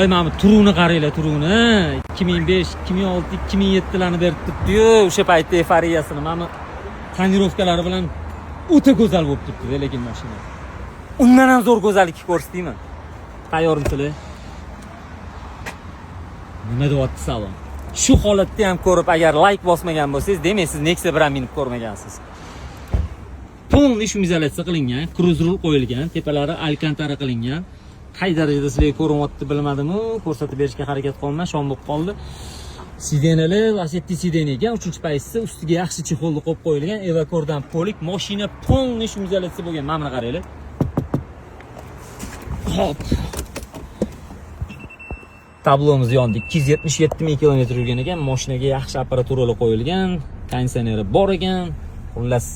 Mana bu turuvni qaranglar, turuvni. 2005, 2006, 2007 larni berib turibdi-yu, o'sha paytda eyforiyasini. Mana bu тонировка lari bilan o'ta go'zal bo'lib turibdi, lekin mashina. Undan ham zo'r go'zallikni ko'rsataymi? Tayyormisizlar? Nima deyapti salon? Shu holatda ham ko'rib, agar layk bosmagan bo'lsangiz, demak, siz Nexia bilan minib ko'rmagansiz. Полный шумоизоляция qilingan, круиз rul qo'yilgan, tepalari alkantara qilingan. Qay darajada sizlarga ko'rinyapti bilmadim-u, ko'rsatib berishga harakat qilyapman, shom bo'lib qoldi. Сиденья lar Lacetti сиденье ekan, uchinchi pozitsiya, ustiga yaxshi чехол ni qo'yib qo'yilgan, Evakordan полик, mashina полный шумоизоляция bo'lgan. Mana buni qaranglar. Hop. Tablomiz yondi. 277 ming kilometr yurgan ekan. Mashinaga yaxshi apparaturalar qo'yilgan, konditsioneri bor ekan. Xullas,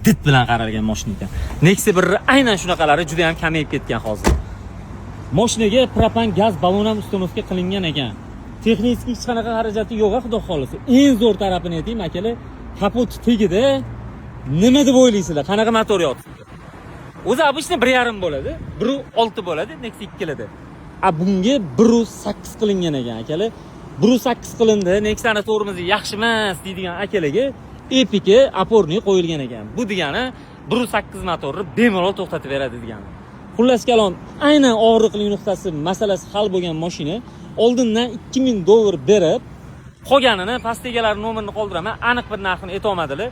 did bilan qaralgan mashina ekan. Nexia 1 aynan shunaqalari juda ham kamayib ketgan hozir. Mashinaga propan gaz ballon ham установка qilingan ekan. Texnik hech qanaqa xarajati yo'q, xudo xohlasa. Eng zo'r tarafini aytaymi, akalar, kapot tagida nima deb o'ylaysizlar? Qanaqa motor yotibdi? O'zi обычно 1.5 bo'ladi, 1.6 bo'ladi Nexia 2larda. A bunga 1.8 qilingan ekan, akalar. 1.8 qilindi. Nexia'ni tormozi yaxshi emas deydigan akalarga Epika опорный qo'yilgan ekan. Bu degani 1.8 motorni bemalol to'xtatib beradi degani. Xullas kalom, aynan og'riqli nuqtasi masalasi hal bo'lgan mashina oldindan 2000 dollar berib, qolganini pastda egalari nomerini qoldiraman, aniq bir narxini aytolmadilar.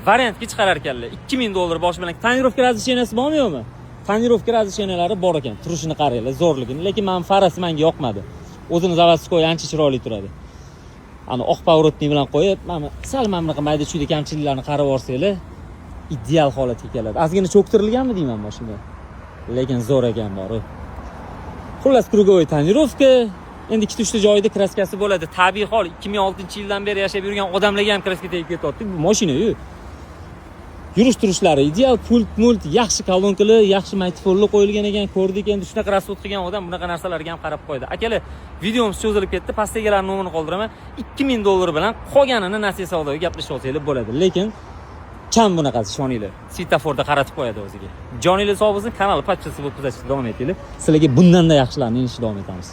Variantga chiqarar ekanlar. 2000 dollar bosh bilan тонировка разрешения si bormi, yo'qmi? Тонировка разрешения lari bor ekan. Turishini qaranglar, zo'rligini. Lekin mana farasi menga yoqmadi. O'zini заводской ancha chiroyli turadi. Ana oq поворотный bilan qo'yib, mana sal mana bunaqa mayda chuyda kamchiliklarni qarab olsanglar, ideal holatga keladi. Ozgina cho'ktirilganmi deyman mashina. Lekin zo'r ekan bor. Xullas, круговой тонировка. Endi ikkita uchta joyida краска si bo'ladi. Tabiiy hol, 2006-yildan beri yashab yurgan odamlarga ham краска tegib ketyapti. Bu mashina-yu. Yurish turishlari ideal, pult mult, yaxshi kolonkalar, yaxshi magnitofonlar qo'yilgan ekan. Ko'rdik endi, shunaqa расход qilgan odam bunaqa narsalarga ham qarab qo'ydi. Akalar, videomiz cho'zilib ketdi. Pastda egalari nomerini qoldiraman. 2000 dollar bilan qolganini nasiya savdoga gaplashib olsanglar bo'ladi. Lekin kam bunaqasi, ishoninglar. Svetoforda qaratib qo'yadi o'ziga. Joninglar sog' bo'lsin, kanalni подписаться bo'lib kuzatishda davom etinglar. Sizlarga bundan-da yaxshilarini inishda davom etamiz.